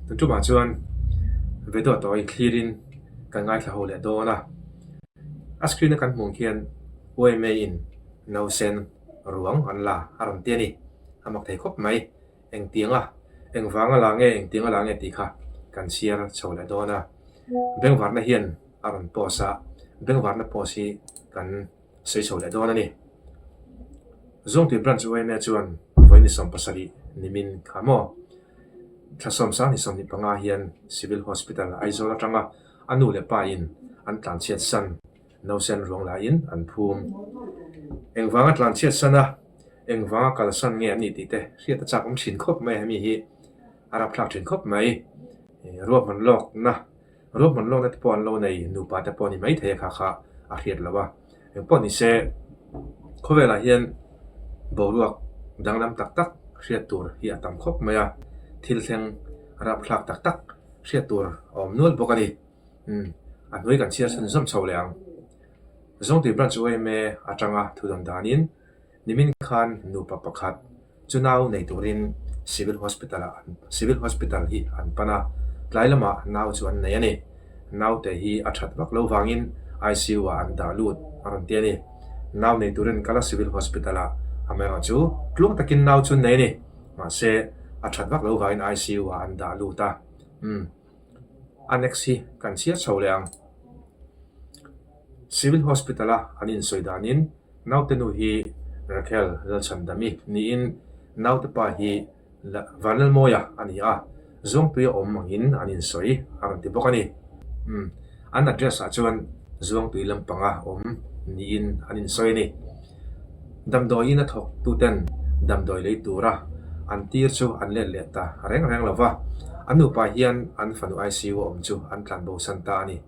Tun tumah chuan video tawi thlirin kan ngaithla ho leh dawn a. A screen a kan hmuh ang khian yma in nausen ruang an la a rawn ti a ni. A mak thei khawp mai. Engtianga, engvanga la nge, engtianga la nge tih kha kan chhiar chho leh dawn a. Bengvarna hian a rawn post a, bengvarna post hi kan sawi chho leh dawn a ni. Zawngtui Branch yma chuan vawi ni 70 nimin kha maw? Thla sawmsang ni 25 hian Civil Hospital Aizawl atanga a nu leh pa in an tlanchhiat san nausen ruang laiin an phum. Engvanga tlanchhiat san a, engvanga kalsan nge an nih tih te hriat a chak awm thin khawp mai a, hemi hi a rapthlak thin khawp mai. Ruahman lawkna Ruahman lawkna te pawh an lo nei, nupa te pawh a ni maithei a kha kha a hriat lo a. Engpawh ni se, khawvelah hian boruak danglam tak tak hriat tur hi a tam khawp mai a, thil thleng rapthlak tak tak hriat tur a awm nual bawk a ni. Umm, a hnuai kan chhiar chhunzawm chho leh ang. Zawngtui Branch yma atanga thudawn danin Nimin khan nupa pakhat chu nau nei turin Civil Hospital ah Civil Hospital hi an pan a, tlai lamah nau chu an nei a ni. Naute hi a that vak lo vangin ICU ah an dah lut a rawn ti a ni. Nau nei turin kal a Civil Hospital ah amaherawh chu tluang takin nau chu an nei a ni. Mahse a that vak lo vangin ICU ah an dah lut a. Umm. A next hi kan chhiar chho leh ang. Civil Hospital a an insawi danin Naute nu hi Raquel Lalchhandami niin naute pa hi Vanlalmawia a ni a, Zuangtuia awm angin an insawi a rawn ti bawk a ni. Umm, an address ah chuan Zuangtui lampanga awm niin an insawi a ni. Damdawiin a thawk tuten damdawi lei tura an tir chu an let leh ta reng reng lo va, an nupa hian an fanu ICU a awm chu an tlanbosan ta a ni.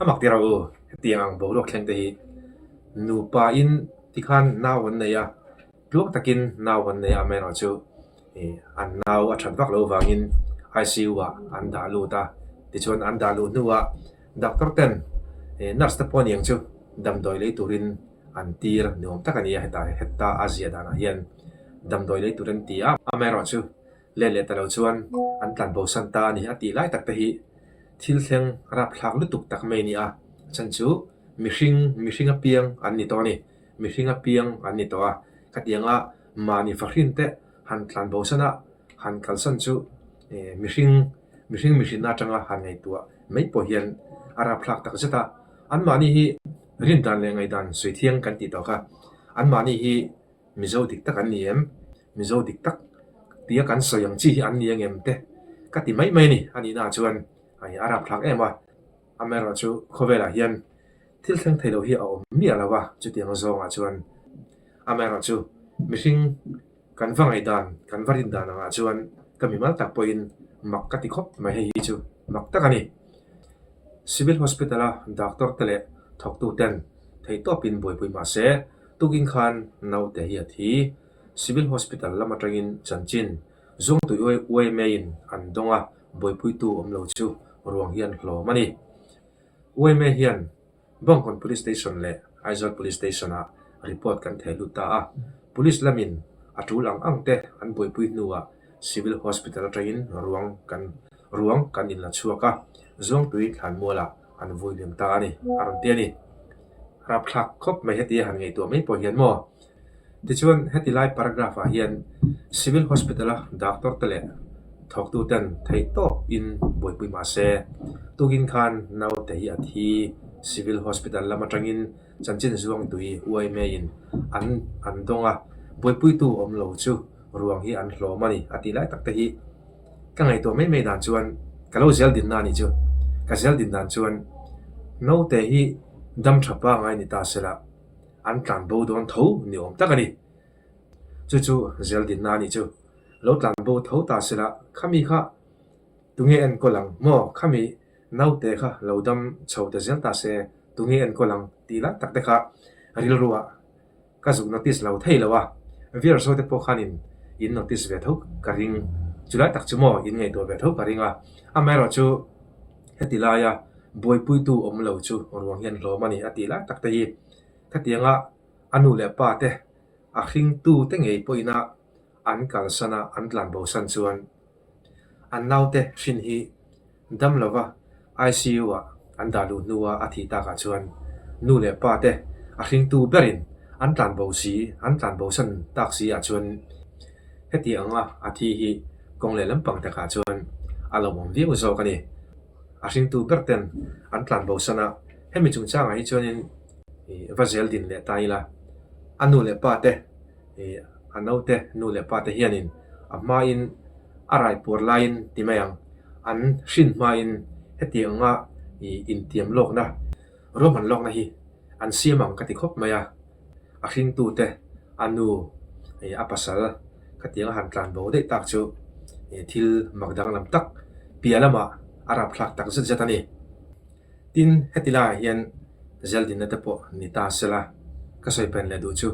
A mak tir a u, hetiang ang boruak thleng te hi nupa in tikhan nau an nei a, tluang takin nau an nei a amaherawhchu ih an nau a that vak loh vangin ICU ah an dah lut a, tichuan an dah luh hnuah doctor ten ih nurse te pawh a niang chu damdawi lei turin an tir ni awm tak a ni a hetah heta a ziah danah hian damdawi lei tur an ti a, amaherawhchu Let leh ta lo chuan an tlan bosan ta a ni a tih lai tak te hi thil thleng rapthlak lutuk tak mai a ni a, a chhan chu mihring mihring apiang an ni tawh a ni, mihring apiang an ni tawh a, khatianga mahni fahrin te han tlan bosan a, han kalsan chu mihring mihring mihrinna atanga han ngaihtuah mai pawh hian a rapthlak tak zet a, anmahni hi rindan leh ngaihdan sawi thiang kan tih tawh kha, anmahni hi Mizo dik tak an ni em? Mizo dik tak tia kan sawi ang chi hi an ni ang em te ka ti mai mai a ni. A nihna ah chuan a rapthlak em a, amaherawhchu khawvelah hian thil thleng thei lo hi a awm miah lo a, chutiang zawngah chuan amaherawhchu mihring kan va ngaihdan, kan va rin dan angah chuan ka mimal tak pawhin mak ka ti khawp mai hei hi chu mak tak a ni. Civil Hospital-a doctor te leh thawktuten theihtawpin buaipui mahse, Tukin khan naute hi a thi. Civil Hospital lam atangin chanchin Zuangtui yma in an dawng a, buaipuitu awm lo chu ruang hian hlawm a ni. Yma hian Bawngkawn Police Station leh Aizawl Police Station ah report kan theh lut ta a, Police lamin a tul ang ang te an buaipui hnuah Civil Hospital atangin ruang kan ruang kan inla chhuak a, Zuangtui thlanmualah an vui liam ta a ni, a rawn ti a ni. Rapthlak khawp mai heti a han ngaihtuah mai pawh hian maw? Tichuan heti lai paragraph ah hian Civil Hospital a doctor te leh thawktu ten theih tawp in buaipui mah se, tukin khan naute hi a thi Civil Hospital lam atangin chanchin zuangtui yma in an an dawng a, buaipuitu awm lo chu ruang hi an hlawm a ni a tih lai tak te hi Ka ngaihtuah mai mai dan chuan ka lo zel dinna a nih chu. Ka zel din dan chuan naute hi dam tha pangai ni ta sela an tlan bo dawn tho ni awm tak a ni. Chu chu zel dinna a nih chu. Lo tlan bo tho ta sela khami kha tunge enkawl ang maw khami naute kha lo dam chho ta zel ta se tunge enkawl ang tih lai tak te kha rilruah Ka zuk notice lo thei lo a, viewers ho te pawh khanin in notice ve tho ka ring, chulai tak chu maw in ngaihtuah ve tho ka ring a, amaherawhchu heti laia buaipuitu awm lo chu ruang hian hlawm a ni a tih lai tak te hi khatianga a nu leh pa te a hringtu te ngei pawhina an kalsan a an tlanbosan chuan. An naute hrin hi dam lova ICU-ah an dah luh hnua a thih takah chuan nu leh pa te a hringtu berin an tlanbo si, an tlanbosan tak si ah chuan heti anga a thi hi kawng leh lampang takah chuan a lawmawm viau zawk a ni. A hringtu ber ten an tlanbosan a, hemi chungchangah hi chuanin va zel din leh ta ila, a nu leh pa te a naute nu leh pa te hianin a hmain a raipuar laiin ti mai ang, an hrin hmain hetiang anga intiam lawkna, ruahman lawkna hi an siam ang ka ti khawp mai a, a hringtute a nu a pasal khatiang a han tlan bo daih tak chu thil mak danglam tak piah lamah a rapthlak tak zet zet a ni. Tin, heti laiah hian zeldinna te pawh ni ta sela, ka sawi pen leh duh chu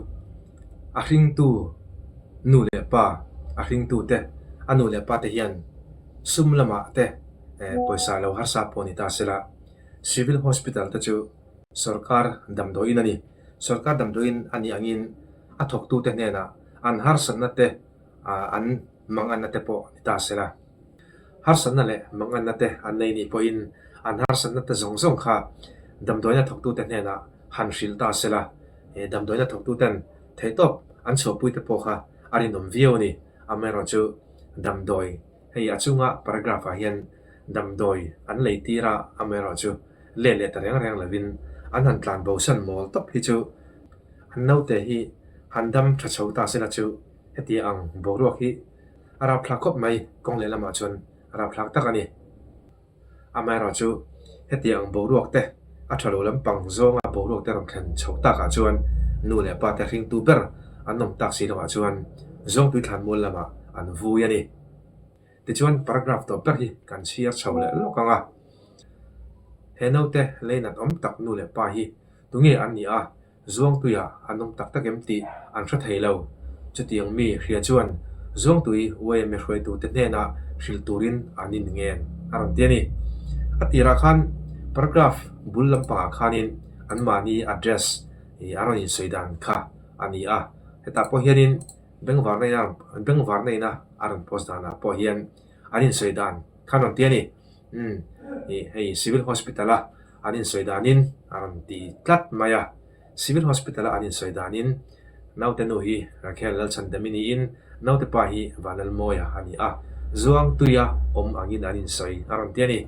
a hringtu nu leh pa, a hringtu te, a nu leh pa te hian sum lamah te pawisa lo harsa pawh ni ta sela, Civil Hospital te chu sawrkar damdawiin a ni. Sawrkar damdawiin a nih angin a thawktute hnenah an harsatna te an manganna te pawh ni ta sela. Harsatna leh manganna te an nei nih pawhin an harsatna te zawng zawng kha damdawiina thawktute hnenah han hrilh ta sela, he damdawiina thawktuten theihtawp an chhuahpui te pawh kha a rinawm viau a ni. Amaherawhchu damdawi hei a chunga paragraph ah hian damdawi an lei tir a, amaherawhchu let leh ta reng reng lovin an han tlan bosan mawl tawp hi chu an naute hi han dam tha chho ta sela chu heti ang boruak hi A rapthlak khawp mai, kawng leh lamah chuan a rapthlak tak a ni. Amaherawhchu hetiang boruak te, a tha lo lampang zawnga boruak te rawn thlen chhoh takah chuan nu leh pa te hringtu ber an awm tak si lohah chuan Zawngtui thlanmual lamah an vui a ni. Tichuan paragraph tawp ber hi kan chhiar chho leh lawk ang a. He naute leinat awm tak nu leh pa hi tunge an nih a, Zuangtuiah an awm tak tak em tih an hre thei lo. Chutiang mi hria chuan Zuangtui YMA hruaitute hnenah hrilh turin an inngen a rawn ti a ni. A tirah khan paragraph bul lampangah khanin anmahni address a rawn insawi dan kha a ni a. Hetah pawh hianin bengvarna ina a rawn post danah pawh hian an insawi dan kha an rawn ti a ni. Umm, hei Civil Hospital-a an insawi danin a rawn ti tlat mai a. Civil Hospital-a an insawi danin naute nu hi Rakhel Lalchhandami niin naute pa hi Vanlalmawia a ni a, Zuangtuia awm angin an insawi a rawn ti a ni.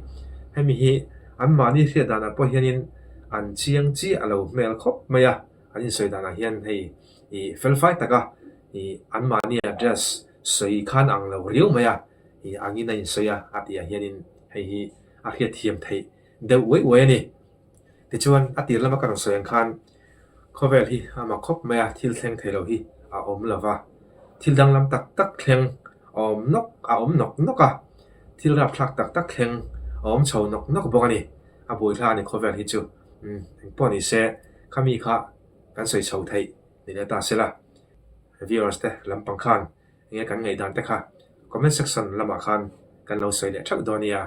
Hemi hi anmahni hriat danah pawh hianin an chiang chiah a lo hmel khawp mai a, an insawi danah hian hei ih felfai taka ih anmahni address sawi khan ang lo riau mai a, ih angin a insawi a a tihah hianin hei hi a hriatthiam theih deuh uai uai a ni. Tichuan, a tir lama ka rawn sawi ang khan khawvel hi a mak khawp mai a, thil thleng thei lo hi a awm lo va, thil danglam tak tak thleng a awm nawk a awm nawk nawk a, thil rapthlak tak tak thleng a awm chho nawk nawk bawk a ni. A buaithla a ni khawvel hi chu. Umm, engpawh ni se, khami kha kan sawi chho theih ni leh ta sela. Viewers te lampang khan enge kan ngaihdan te kha comment section lamah khan kan lo sawi leh theuh dawn nia.